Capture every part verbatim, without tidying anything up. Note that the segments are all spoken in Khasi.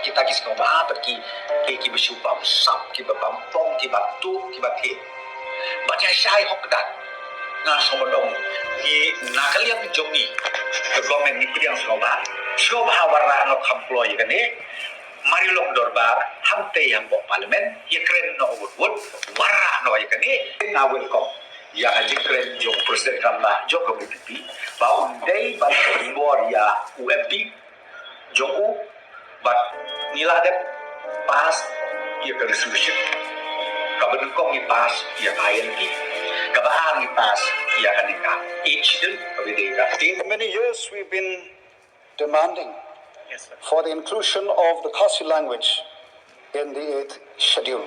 Kita ki sngewbha bad ki, ki, kiba shu bam sap, kiba bam pong, kiba tuh, kiba thied. Bad ïa shai hok dat. Nga sngewbha ong, ngi na ka liang jong ngi, ka government ngi pdiang sngewbha, sngewbha wanrah noh kham kloi ïa kane. Mar ïa long dorbar, hangtei hapoh parliament, ïa kren noh wut wut, wanrah noh ïa kane. Nga welcome ïa ka jingkren jong President Rangbah jong ka VPP, ba un dei ban bor ïa u MP jong u, bad ngi la dep pass ïa ka resolution. Kaba nyngkong ngi pass ïa ka ILP, kaba ar ngi pass ïa kane ka age schedule, kaba dei ka state. For many years we've been demanding for the inclusion of the Khasi language in the eighth schedule.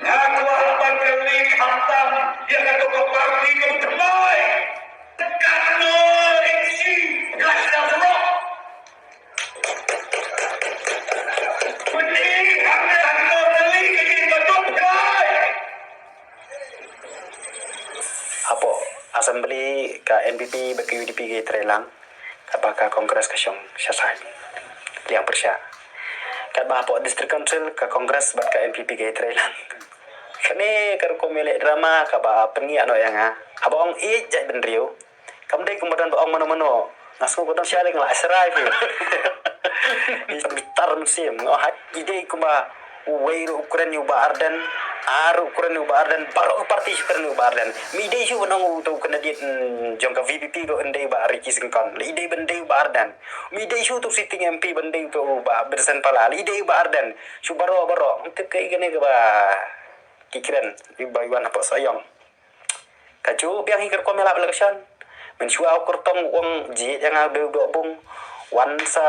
Nga kwah ban kylli khamtam ïa kato ka party kum thymmai. Katno inchi ka sdang surok. Pynïeng hangne hangne kylli ka jingkynduh thymmai. Hapoh Assembly ka NPP bad ka UDP ka ïatreilang, katba ka Congress ka shong shasaiñ liang pyrshah. Katba hapoh District Council ka Congress bad ka NPP ka ïatreilang. Kane ka rukom ïaleh drama kaba pynïap noh ïa nga. Haba ong ïeit jaitbynriew, kam dei kumba don ba ong mano mano. Nga sngew ba don sha lei nga la shrai phi. Tar mynsiem nga ong ha i dei kumba uwei ruh u kren ïa u Bah Ardent, ar ruh u kren ïa u Bah Ardent, baroh ka party shu kren ïa u Bah Ardent. Me i dei shuh ban ong uto u candidate, mm, jong ka VPP ruh un dei u Bah Ricky Syngkon. Lei i dei ban dei u Bah Ardent. Me i dei shuh uto u sitting MP ban dei uto u Bah Vincent Pala. Lei i dei u Bah Ardent. Shu baroh baroh. Ngam tip kaei kane kaba ki kren, iba wan hapoh Sohiong. Kajuh biang hi ka rukom ïalap election. Mynshuwa u kyrtong u ong jied ïa nga u dei u doh bung. Wan sa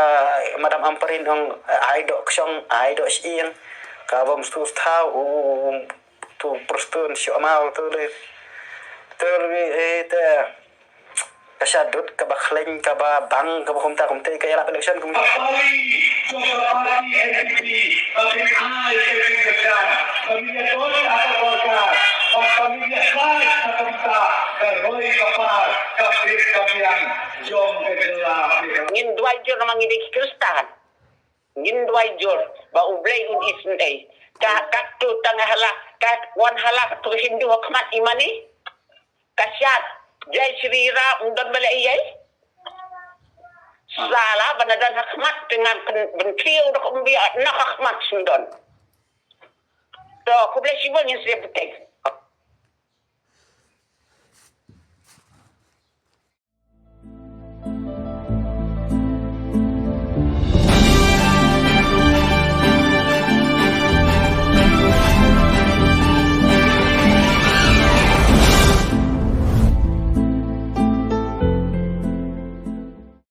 Madam Ampareen ong ai doh kshong, ai doh shyieng. Ka bym sngewthuh u, u, tu Prestone shu amau tu le. Tu le, eh, te. Ka shadut, kaba khlaiñ, kaba bang, kaba kumta kumta, ka ïalap election kumta. Ka party jong ka party NPP, ka pynai ka jingkyrshan, ka mih ïa don ha ka sorkar, bad ka mih ïa said ha ka bynta ka roi ka par, ka pit ka biang jong ka jylla. Ngin duwai jur namar ngi dei ki Khristan. Ngin duwai jur ba U Blei un isynei. Ka, katto tang ha la, ka wan ha la, to Hindu ha khmat i mane. Ka shad, Jai Shri Ram, ym don ba leh ei ei. Sala ba na don ha khmat te ngan pyn, pynkhiew da ka umbiah na ka khmat sngewdon. To, khublei shibun ngin sa ïa bteng.